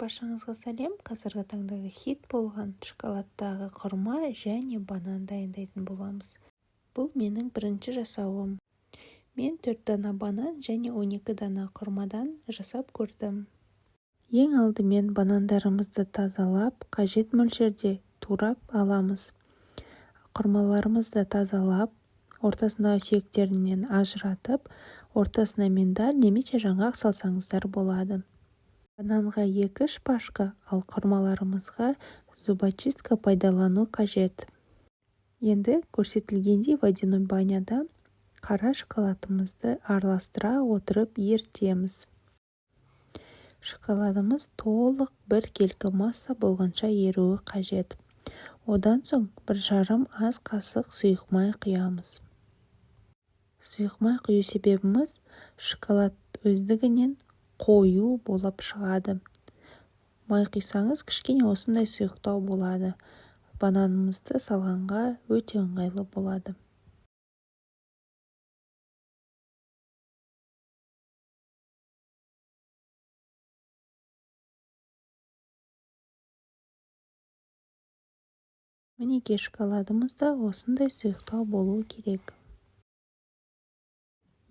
Баршаңызға сәлем! Қазіргі таңдағы хит болған шоколадтағы құрма және банан дайындайтын боламыз. Бұл менің бірінші жасауым. Мен 4 дана банан және 12 дана құрмадан жасап көрдім. Ең алдымен банандарымызды тазалап, қажет мөлшерде турап аламыз. Құрмаларымызды тазалап, ортасындағы сүйектерінен ажыратып, ортасына миндаль немесе жаңғақ салсаңыздар болады. Бананға 2 шпажка, ал құрмаларымызға зубочистка пайдалану қажет. Енді көрсетілгендей водяной баняда қара шоколадымызды араластыра отырып ерітеміз. Шоколадымыз толық бір келкі масса болғанша еруі қажет. Одан соң 1,5 ас қасық сұйық май құямыз. Сұйық май құю себебіміз, шоколад өздігінен қою болып шығады. Май құйсаңыз, кішкене осындай сұйықтау болады. Бананымызды салғанға өте ыңғайлы болады. Мінекей, шоколадымыз да осындай сұйықтау болуы керек.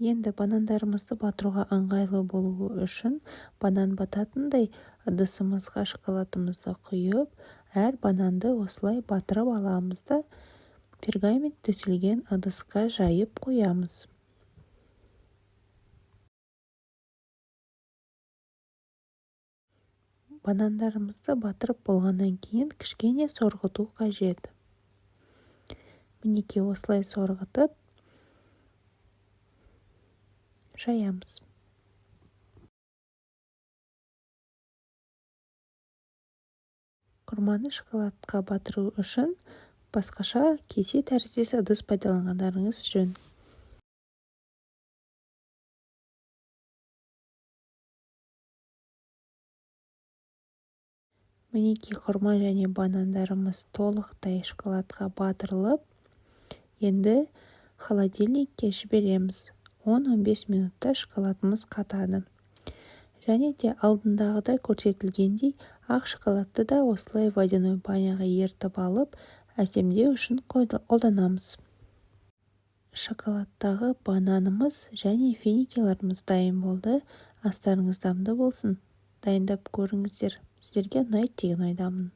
Енді банандарымызды батыруға ыңғайлы болуы үшін банан бататындай ыдысымызға шоколадымызды құйып, әр бананды осылай батырып аламыз да, пергамент төселген ыдысқа жайып қоямыз. Банандарымызды батырып болғаннан кейін кішкене сорғыту қажет. Мінекей, осылай сорғытып жаямыз. Құрманы шоколадқа батыру үшін басқаша кесе тәріздес ыдыс пайдаланғандарыңыз жөн. Мінекей, құрма және банандарымыз толықтай шоколадқа батырылып, енді холодильникке жібереміз. 10-15 минутта шоколадымыз қатады. Және де алдындағыдай көрсетілгендей ақ шоколадты да осылай водяной баняға ерітіп алып, әсемдеу үшін қолданамыз. Шоколадтағы бананымыз және финикиларымыз дайын болды. Астарыңыз дәмді болсын. Дайындап көріңіздер. Сіздерге ұнайды деген ойдамын.